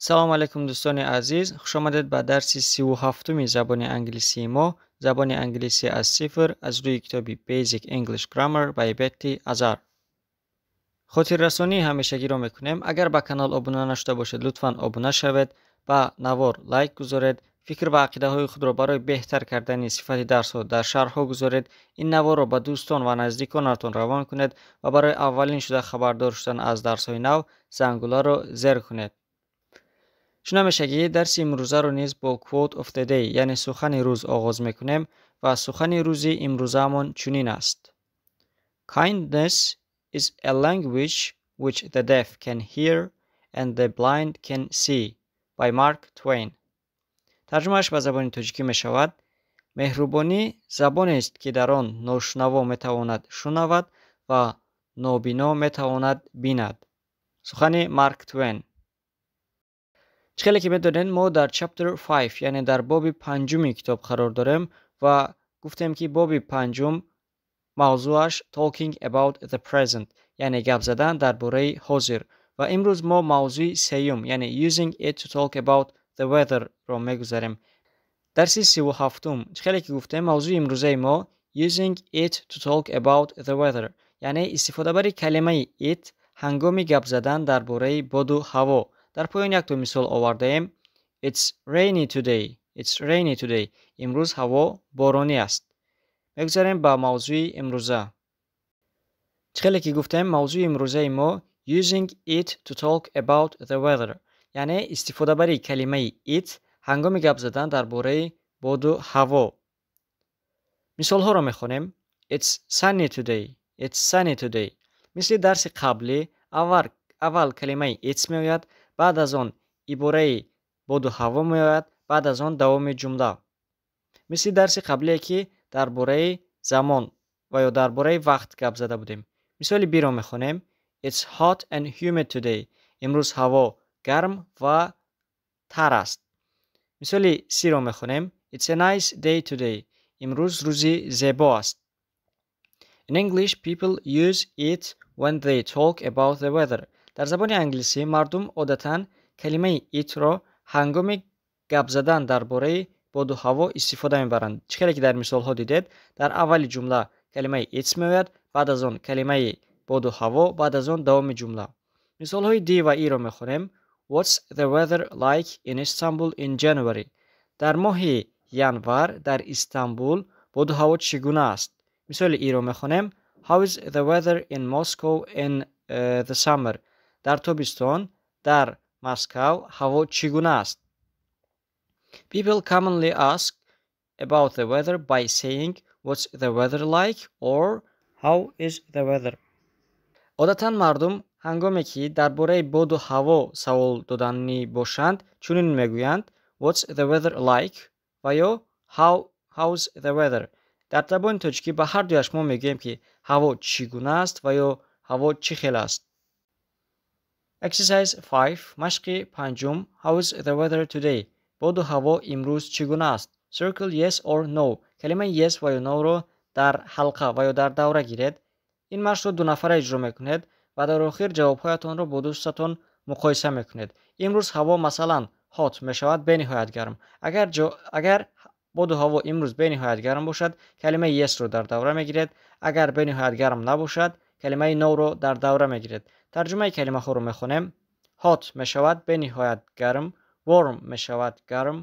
Салому алайкум, дӯстони азиз, хушомадед ба дарси 37-уми забони англисии мо, забони англисӣ аз сифр, аз рӯи китоби Basic English Grammar by Betty Azar. Хотиррасонии ҳамешагиро мекунем: агар ба канал обуна нашуда бошед, лутфан обуна шавед, ба навор лайк гузоред, фикр ва ақидаҳои худро барои беҳтар кардани сифати дарсҳо дар шарҳҳо гузоред, ин наворро ба дӯстон ва наздиконатон равон кунед ва барои аввалин шуда хабардор шудан аз дарсҳои нав зангуларо зер кунед. Чун ҳамешагӣ, дарси имрӯзаро низ бо Quote of the Day, яъне сухани рӯз, оғоз мекунем ва сухани рӯзи имрӯзаамон чунин аст: "Kindness is a language which the deaf can hear and the blind can see" by Mark Twain. Тарҷумааш ба забони тоҷикӣ мешавад: меҳрубонӣ забонест, ки дар он ношунаво метавонад шунавад ва нобино метавонад бинад. Сухани Марк Твен. Чӣ хеле ки медонед, мо дар Chapter 5, яъне дар боби панҷуми китоб қарор дорем ва гуфтем, ки боби панҷум мавзӯаш Talking about the present, яъне гап задан дар бораи ҳозир, ва имрӯз мо мавзӯи сеюм, яъне Using it to talk about the weather ро мегузарем. Дарси 37-ум, чӣ хеле ки гуфтем, мавзӯи имрӯзаи мо Using it to talk about the weather, яъне истифодабари калимаи it ҳангоми гап задан дар бораи боду ҳаво. Дар поён якто мисол овардаем: It's rainy today. It's rainy today. Имрӯз ҳаво боронӣ аст. Мегузарем ба мавзӯи имрӯза. Чӣ хеле ки гуфтем, мавзӯи имрӯзаи мо Using it to talk about the weather, яъне истифодабари калимаи it ҳангоми гап задан дар бораи боду ҳаво. Мисолҳоро мехонем: It's sunny today. It's sunny today. Мисли дарси қаблӣ, аввал калимаи it's меояд, баъд аз он ибораи боду ҳаво меояд, баъд аз он давоми ҷумла. Мисли дарси қаблие, ки дар бораи замон ва ё дар бораи вақт гап зада будем. Мисоли B-ро мехонем: It's hot and humid today. Имрӯз ҳаво гарм ва тар аст. Мисоли C-ро мехонем: It's a nice day today. Имрӯз рӯзи зебо аст. In English, people use it when they talk about the weather. Дар забони англисӣ мардум одатан калимаи it-ро ҳангоми гап задан дар бораи боду ҳаво истифода мебаранд. Чӣ хеле ки дар мисолҳо дидед, дар аввали ҷумла калимаи it's меояд, баъд аз он калимаи боду ҳаво, баъд аз он давоми ҷумла. Мисолҳои D ва E-ро мехонем: What's the weather like in Istanbul in January? Дар моҳи январ дар Истанбул боду ҳаво чӣ гуна аст? Мисоли E-ро мехонем: How is the weather in Moscow in the summer? Дар тобистон дар Москав ҳаво чӣ гуна аст? People commonly ask about the weather by saying "What's the weather like?" or "How is the weather?" Одатан мардум ҳангоме ки дар бораи боду ҳаво савол доданӣ бошанд, чунин мегӯянд: "What's the weather like?" ва ё "How's the weather?" Дар забони тоҷикӣ ба ҳар дуяш мо мегӯем, ки ҳаво чӣ гуна аст ва ё ҳаво чӣ хел аст. Exercise 5, машқи панҷум. How is the weather today? Боду ҳаво имрӯз чӣ гуна аст? Circle yes or no. Калимаи yes ва ё no-ро дар ҳалқа ва ё дар давра гиред. Ин машқро дунафара иҷро мекунед ва дар охир ҷавобҳоятонро бо дӯстатон муқоиса мекунед. Имрӯз ҳаво, масалан, hot мешавад, бениҳоят гарм. Агар боду ҳаво имрӯз бениҳоят гарм бошад, калимаи yes-ро дар давра мегиред, агар бениҳоят гарм набошад, калимаи no-ро дар давра мегиред. Тарҷумаи калимаҳоро мехонем: hot мешавад бениҳоят гарм, warm мешавад гарм,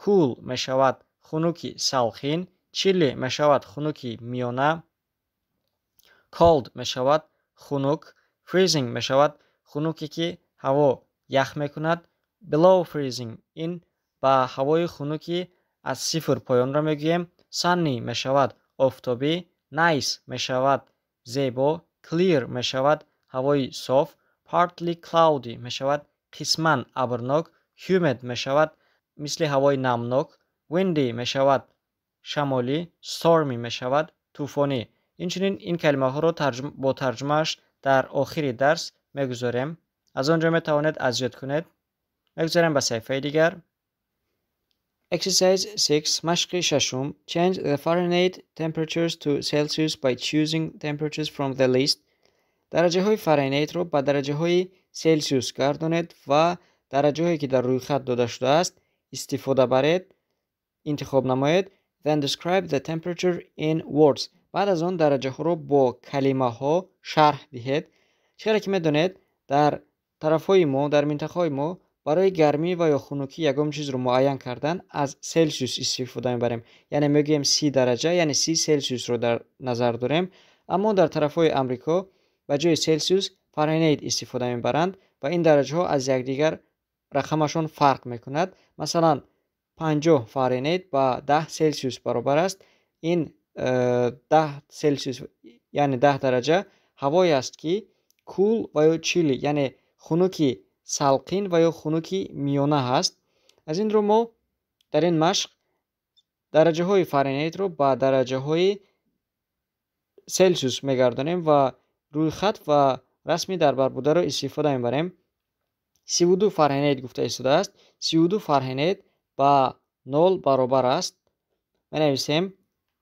cool мешавад хунуки салқин, chilly мешавад хунуки миёна, cold мешавад хунук, freezing мешавад хунуке, ки ҳаво ях мекунад, below freezing ин ба ҳавои хунуки аз сифр поёнро мегӯем, sunny мешавад офтобӣ, nice мешавад зебо, clear мешавад ҳавои соф, partly cloudy мешавад қисман абрнок, humid мешавад мисли ҳавои намнок, windy мешавад шамолӣ, stormy мешавад тӯфонӣ. Инчунин ин калимаҳоро бо тарҷумааш дар охири дарс мегузорем, аз он ҷо метавонед аз ёд кунед. Мегузарем ба саҳифаи дигар. Exercise 6, машқи шашум. Change the Fahrenheit temperatures to Celsius by choosing temperatures from the list. Дараҷаҳои Фаренгейтро ба дараҷаҳои Селсиус гардонед ва дараҷаҳое, ки дар рӯйхат дода шудааст, истифода баред, интихоб намоед. Then describe the temperature in words. Баъд аз он дараҷаҳоро бо калимаҳо шарҳ диҳед. Чӣ хеле ки медонед, дар тарафҳои мо, дар минтақаҳои мо барои гармӣ ва ё хунукӣ ягон чизро муайян кардан аз Селсиус истифода мебарем. Яъне мегӯем 30 дараҷа, яъне 30 Селсиусро дар назар дорем. Аммо дар тарафҳои Амрико ба ҷои Селсиус Фаренҳейт истифода мебаранд ва ин дараҷаҳо аз якдигар рақамашон фарқ мекунад. Масалан, 50 Фаренҳейт ба 10 Селсиус баробар аст. Ин 10 Селсиус, яъне 10 дараҷа ҳавое аст, ки cool ва ё chilly, яъне хунуки салқин ва ё хунуки миёна ҳаст. Аз ин рӯ мо дар ин машқ дараҷаҳои Фаренҳейтро ба дараҷаҳои Селсиус мегардонем ва рӯйхат ва расми дар бар бударо истифода мебарем. 32 Фаренҳейт гуфта истодааст. 32 Фаренҳейт ба 0 баробар аст. Менависем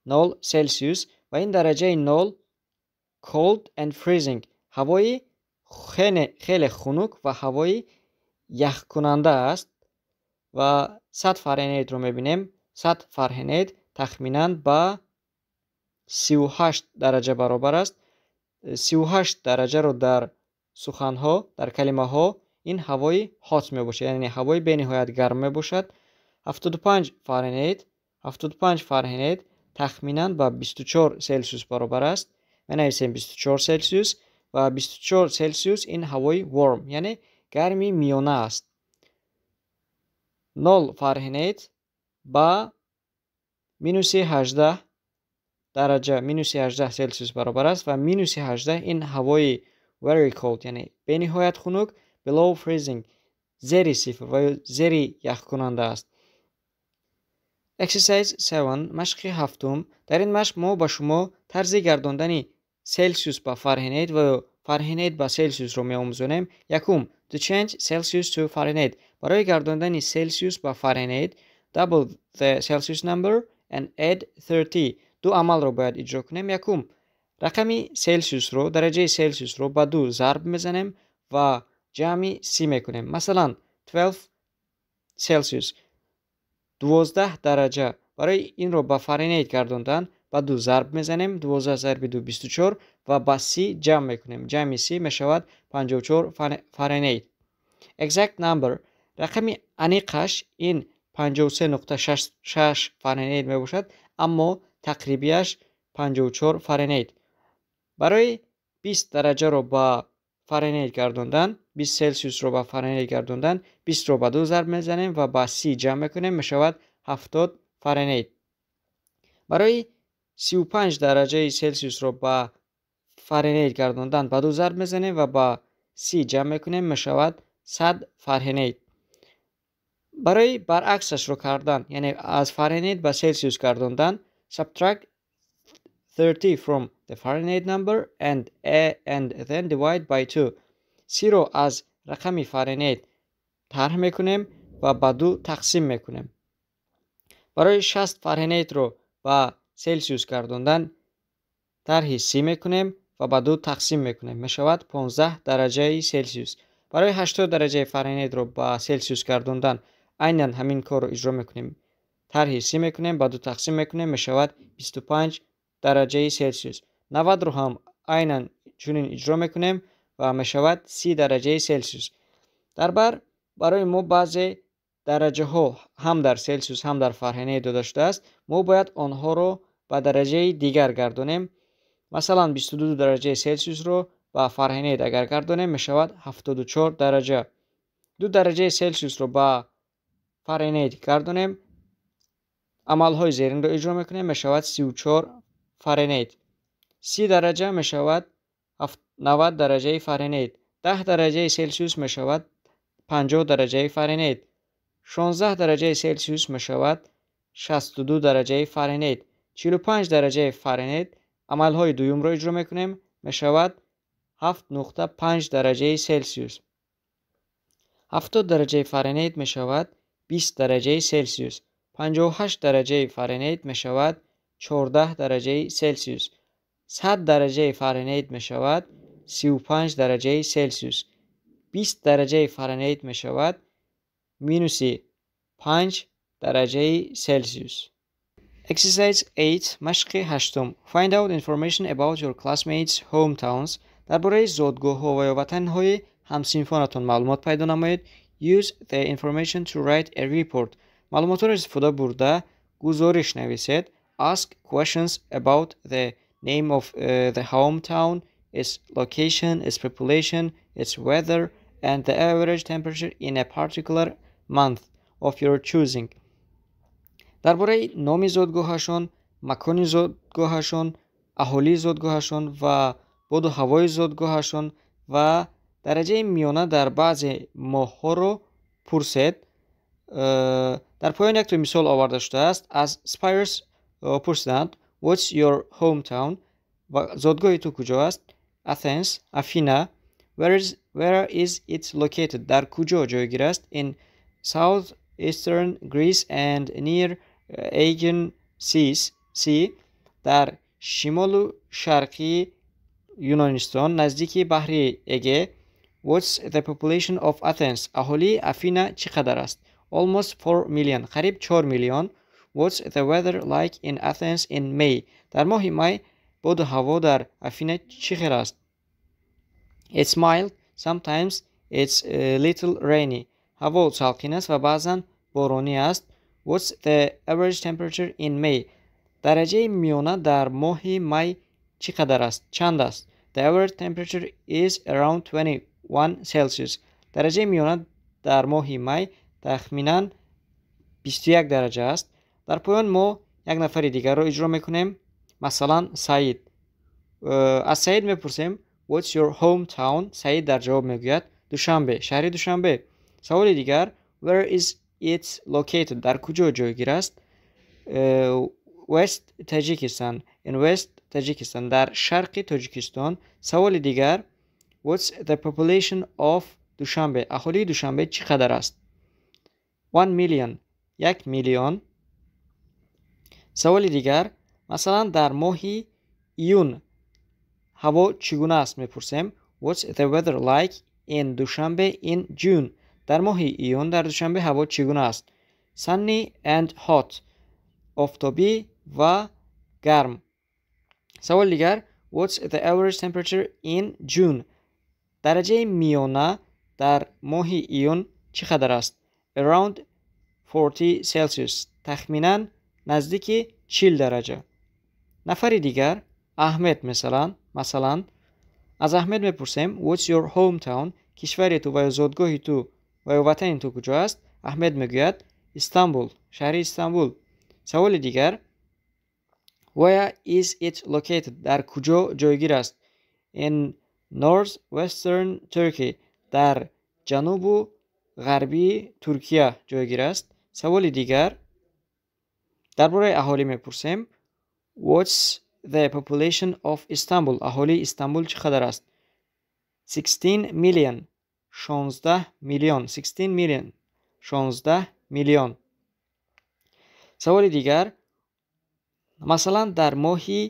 0 Селсиус ва ин дараҷаи 0 cold and freezing, ҳавои хеле хунук ва ҳавои яхкунанда аст. Ва 100 Фаренҳейтро мебинем. 100 Фаренҳейт тахминан ба 38 дараҷа баробар аст. 38 дараҷаро дар суханҳо, дар калимаҳо ин ҳавои hot мебошад, яъне ҳавои бениҳоят гарм мебошад. 75 Фаренҳейт, 75 Фаренҳейт тахминан ба 24 Селсиус баробар аст. Менависем 24 Селсиус ва 24 Селсиус ин ҳавои warm, яъне гарми миёна аст. 0 Фаренҳейт ба минуси 18 дараҷа, минуси 18 Селсиус баробар аст ва минуси 18 ин ҳавои very cold, яъне бениҳоят хунук, below freezing, зери сифр ва ё зери яхкунанда аст. Exercise 7, машқи ҳафтум. Дар ин машқ мо ба шумо тарзи гардондани Селсиус ба Фаренҳейт ва ё Фаренҳейт ба Селсиусро меомӯзонем. Якум, to change Celsius to Fahrenheit. Барои гардондани Селсиус ба Фаренҳейт, double the Celsius number and add 30. Ду амалро бояд иҷро кунем. Якум, рақами Селсиусро, дараҷаи Селсиусро ба ду зарб мезанем ва ҷамъи 30 мекунем. Масалан, 12 Селсиус, 12 дараҷа. Барои инро ба Фаренҳейт гардондан ба ду зарб мезанем, 12 зарби ду 24 ва ба 30 ҷамъ мекунем. Ҷамъи 30 мешавад 54 Фаренҳейт. Exact number, рақами аниқаш ин 53.6 Фаренҳейт мебошад, аммо тақрибияш 54 Фаренҳейт. Барои 20 дараҷаро ба Фаренҳейт гардондан, 20 Селсиусро ба Фаренҳейт гардондан, 20-ро ба ду зарб мезанем ва ба 30 ҷамъ мекунем, мешавад 70 Фаренҳейт. Барои 35 дараҷаи Селсиусро ба Фаренҳейт гардондан ба ду зарб мезанем ва ба 30 ҷамъ мекунем, мешавад 100 Фаренҳейт. Барои баръаксашро кардан, яъне аз Фаренҳейт ба Селсиус гардондан, subtract 30 from the Fahrenheit number and then divide by 2. 30-ро аз рақами Фаренҳейт тарҳ мекунем ва ба ду тақсим мекунем. Барои 60 Фаренҳейтро ба Селсиус гардондан тарҳи 30 мекунем ва ба ду тақсим мекунем, мешавад 15 дараҷаи Селсиус. Барои 80 дараҷаи Фаренҳейтро ба Селсиус гардондан айнан ҳамин корро иҷро мекунем. Тарҳи 30 мекунем, ба ду тақсим мекунем, мешавад 25 дараҷаи Селсиус. 90-ро ҳам айнан чунин иҷро мекунем ва мешавад 30 дараҷаи Селсиус. Дар бар барои мо баъзе дараҷаҳо ҳам дар Селсиус, ҳам дар Фаренҳейт дода шудааст. Мо бояд онҳоро ба дараҷаи дигар гардонем. Масалан, 22 дараҷаи Селсиусро ба Фаренҳейт агар гардонем, мешавад 74 дараҷа. 2 дараҷаи Селсиусро ба Фаренҳейт гардонем, амалҳои зеринро иҷро мекунем, мешавад 34 Фаренҳейт. 30 дараҷа мешавад 90 дараҷаи Фаренҳейт. 10 дараҷаи Селсиус мешавад 50 дараҷаи Фаренҳейт. 16 дараҷаи Селсиус мешавад 62 дараҷаи Фаренҳейт. 45 дараҷаи Фаренҳейт, амалҳои дуюмро иҷро мекунем, мешавад 7.5 дараҷаи Селсиус. 70 дараҷаи Фаренҳейт мешавад 20 дараҷаи Селсиус. 58 дараҷаи Фаренҳейт мешавад 14 дараҷаи Селсиус. 100 дараҷаи Фаренҳейт мешавад 35 дараҷаи Селсиус. 20 дараҷаи Фаренҳейт мешавад минуси 5 дараҷаи Селсиус. Exercise 8, машқи ҳаштум. Find out information about your classmates' hometowns. Дар бораи зодгоҳҳо ва ё ватанҳои ҳамсинфонатон маълумот пайдо намоед. Use the information to write a report. Маълумотҳоро истифода бурда гузориш нависед. Ask questions about the name of the hometown, its location, its population, its weather, and the average temperature in a particular month of your choosing. Дар бораи номи зодгоҳашон, макони зодгоҳашон, аҳолии зодгоҳашон ва боду ҳавои зодгоҳашон ва дараҷаи миёна дар баъзе моҳҳоро пурсед. Дар поён якто мисол оварда шудааст. Аз Spires пурсиданд: "What's your hometown?" Ва зодгоҳи ту куҷо аст? Athens, Афина. Where is it located? Дар куҷо ҷойгир аст? In south eastern Greece and near Aegean Sea. Дар шимолу шарқии Юнонистон, наздики баҳри Эге. What's the population of Athens? Аҳолии Афина чӣ қадар аст? Almost 4 million. Қариб 4 миллион. What's the weather like in Athens in May? Дар моҳи май боду ҳаво дар Афина чӣ хел аст? It's mild, sometimes it's a little rainy. Ҳаво салқин аст ва баъзан боронӣ аст. What's the average temperature in May? Дараҷаи миёна дар моҳи май чӣ қадар аст? Чанд аст? The average temperature is around 21 Celsius. Дараҷаи миёна дар моҳи май тахминан 21 дараҷа аст. Дар поён мо як нафари дигарро иҷро мекунем, масалан, Саид. Аз Саид мепурсем: "What's your hometown?" Саид дар ҷавоб мегӯяд: "Душанбе, шаҳри Душанбе." Саволи дигар: "Where is it located?" Дар куҷо ҷойгир аст? West Tajikistan, in West Tajikistan, дар шарқи Тоҷикистон. Саволи дигар: "What's the population of Душанбе?" Аҳолии Душанбе чӣ қадар аст? 1 million, 1 миллион. Саволи дигар, масалан, дар моҳи июн ҳаво чӣ гуна аст, мепурсем. What's the weather like in Dushanbe in June? Дар моҳи июн дар Душанбе ҳаво чӣ гуна аст? Sunny and hot, офтобӣ ва гарм. Саволи дигар: "What's the average temperature in June?" Дараҷаи миёна дар моҳи июн чӣ қадар аст? Around 40 Celsius, тахминан наздики 40 дараҷа. Нафари дигар, Аҳмед, масалан, аз Аҳмед мепурсем: "What's your hometown?" Кишвари ту ва ё зодгоҳи ту ва ё ватани ту куҷо аст? Аҳмед мегӯяд: "Истанбул, шаҳри Истанбул." Саволи дигар: "Where is it located?" Дар куҷо ҷойгир аст? In north western Turkey, дар ҷанубу ғарбии Туркия ҷойгир аст. Саволи дигар, дар бораи аҳолӣ мепурсем: "What's the population of Istanbul?" Аҳолии Истанбул чӣ қадар аст? 16 million, 16 миллион. 16 million, 16 миллион. Саволи дигар, масалан, дар моҳи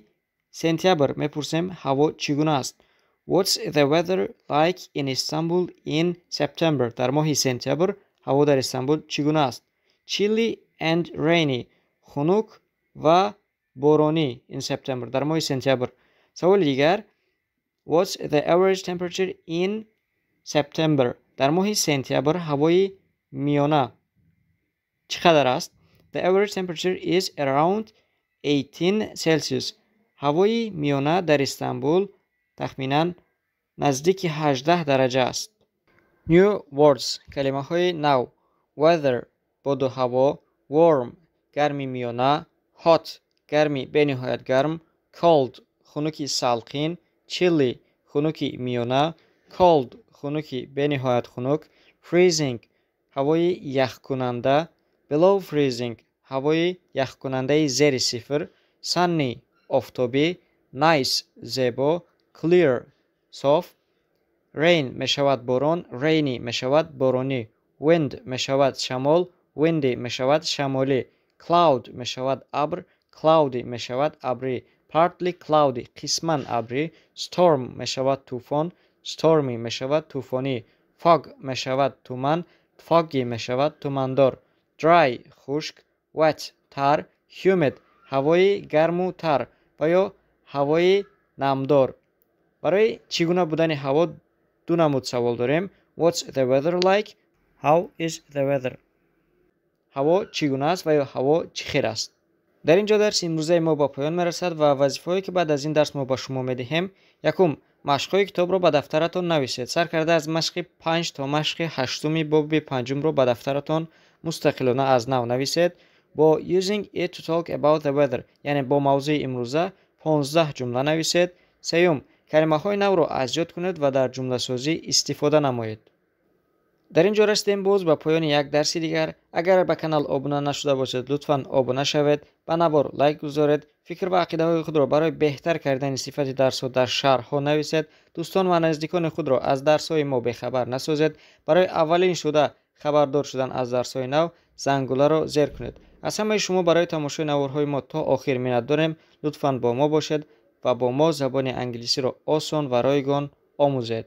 сентябр мепурсем, ҳаво чӣ гуна аст? What's the weather like in Istanbul in September? Дар моҳи сентябр ҳаво дар Истанбул чӣ гуна аст? Chilly and rainy, хунук ва боронӣ, in September, дар моҳи сентябр. Саволи дигар: "What's the average temperature in September?" Дар моҳи сентябр ҳавои миёна чӣ қадар аст? The average temperature is around 18 Celsius. Ҳавои миёна дар Истанбул тахминан наздики 18 дараҷа аст. New words, калимаҳои нав. Weather, боду ҳаво. Warm, гарми миёна. Hot, гарми бениҳоят гарм. Cold, хунуки салқин. Chilly, хунуки миёна. Cold, хунуки бениҳоят хунук. Freezing, ҳавои яхкунанда. Below freezing, ҳавои яхкунандаи зери сифр. Sunny, офтобӣ. Nice, зебо. Clear, соф. Rain мешавад борон, rainy мешавад боронӣ. Wind мешавад шамол, windy мешавад шамолӣ. Cloud мешавад абр, cloudy мешавад абрӣ. Partly cloudy, қисман абрӣ. Storm мешавад тӯфон, stormy мешавад тӯфонӣ. Fog мешавад туман. Foggy мешавад тумандор. Dry хушк, wet тар, humid ҳавои гарму тар ва ё ҳавои намдор. Барои чӣ гуна будани ҳаво ду намуд савол дорем. What's the weather like? How is the weather? Ҳаво чӣ гуна аст ва ё ҳаво чӣ хел аст? Дар ин ҷо дарси имрӯзаи мо ба поён мерасад ва вазифаҳое, ки баъд аз ин дарс мо ба шумо медиҳем: якум, машқҳои китобро ба дафтаратон нависед. Сар карда аз машқи 5 то машқи ҳаштуми боби панҷумро ба дафтаратон мустақилона аз нав нависед. Бо using it to talk about the weather, яъне бо мавзӯи имрӯза, 15 ҷумла нависед. Сеюм, калимаҳои навро аз ёд кунед ва дар ҷумласозӣ истифода намоед. Дар ин ҷо расидем боз ба поёни як дарси дигар. Агар ба канал обуна нашуда бошед, лутфан обуна шавед, ба навор лайк гузоред, фикр ва ақидаҳои худро барои беҳтар кардани сифати дарсҳо дар шарҳҳо нависед. Дӯстон ва наздикони худро аз дарсҳои мо бехабар насозед. Барои аввалин шуда хабардор шудан аз дарсҳои нав зангуларо зер кунед. Аз ҳамаи шумо барои тамошои наворҳои мо то охир миннат дорем. Лутфан бо мо бошед ва бо мо забони англисиро осон ва ройгон омӯзед.